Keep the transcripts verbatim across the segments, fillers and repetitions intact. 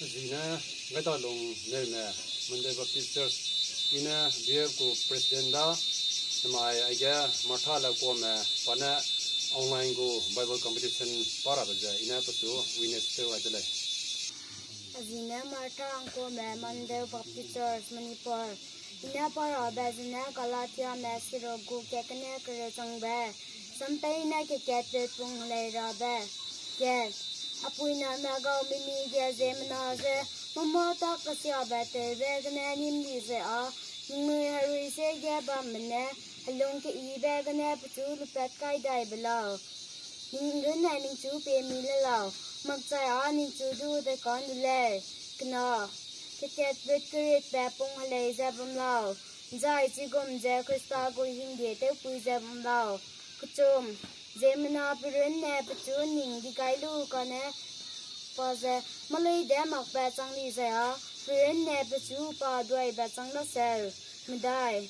Zi ne Gaidalung Neume, Mandeu Baptist Church, i ne B F gu president da, namai aige Martha Laukuame, pa ne online gu Bible competition pa rabe ze i ne pechu witness tew gai de lei. Zi ne Martha Angkuame, Mandeu Baptist Church, Manipur. I ne pa rabe zene Galatiame seruk gu kat kene kereu changbe, sampei ne kekat pe pung helei rabe. Kat, a puiname gau mimi ge ziemmena ze mâ-mâ tak kesiabe tewbe gene nîm di zai â, ningnui herui sie ge bambe ne helung keyibe gene pechu lupat kai dai be lau. Ning runne ningchu pie mi le lau, makchai â ningchu du dai kan du lei. Kena, kekat put keritbe pung helei ze bam lau, zai chigum ze Khrista gu hingde tewpui ze bam lau. Kechum, ziemmena pe runne pechu ning di gai lu kane pa ze mâlui de makbe chang di zai â, pe runne pechu pa duaibe chang daseu. Medai,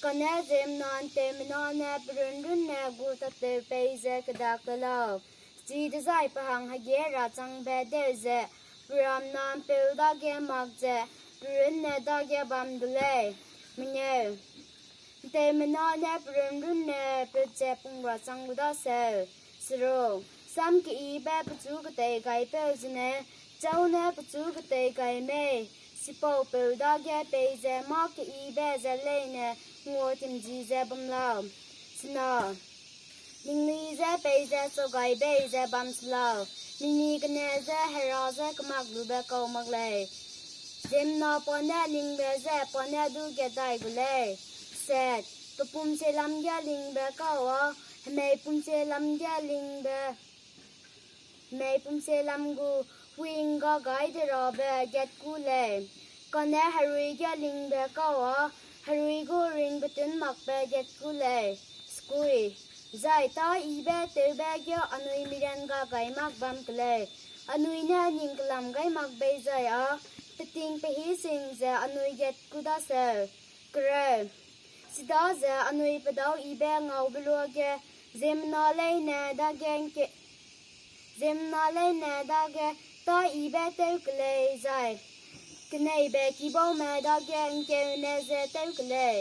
kane ziemmena ’nteumena ne pe run runne gu tatpeu pei ze kedak te lau. Chidezai pe hang hege ra changbe deu ze, pe ramna ’mpeu dage mak ze, pe runne dage bam de lei. Mengeu, ’nteumena ne pe run runne put ze pung ra chang gu daseu. Seruk, sam keyibe pechu ketei gaipeu zene, châu ne pechu ketei gai mei, chipaupeu dage pei ze mâ keyibe ze leine nguatimji ze bam lau. Sena, ningnui je peize chau gai bei ze bam se lau, ningnui gene je Hera je kemak lube kau mak lei. Ziemmena pa ne lingbe je pa ne du gat dai gu lei. Sat, pe pumsie lam ge lingbe kau â, hemei pumsie lam ge lingbe, hemei pumsie lam gu huî ’ngga gai de rabe gat kû lei. Kane herui ge lingbe kau â, herui gu ring betun makbe gat kû lei. Sekui, zai tâ yibe tewbe ge anui miran ga gai mak bam ke lei. Anui ne ning kelam gai mak bei zai â, peting pehî sing ze anui gat kû daseu. Kereu, chidaze anui pedau yibe ngaube luage, ziemmena leine dage ’ngke-, ziemmena leine dage tâ yibe tew ke lei zai keneibe kibaume dage ’ngkeune ze tew ke lei.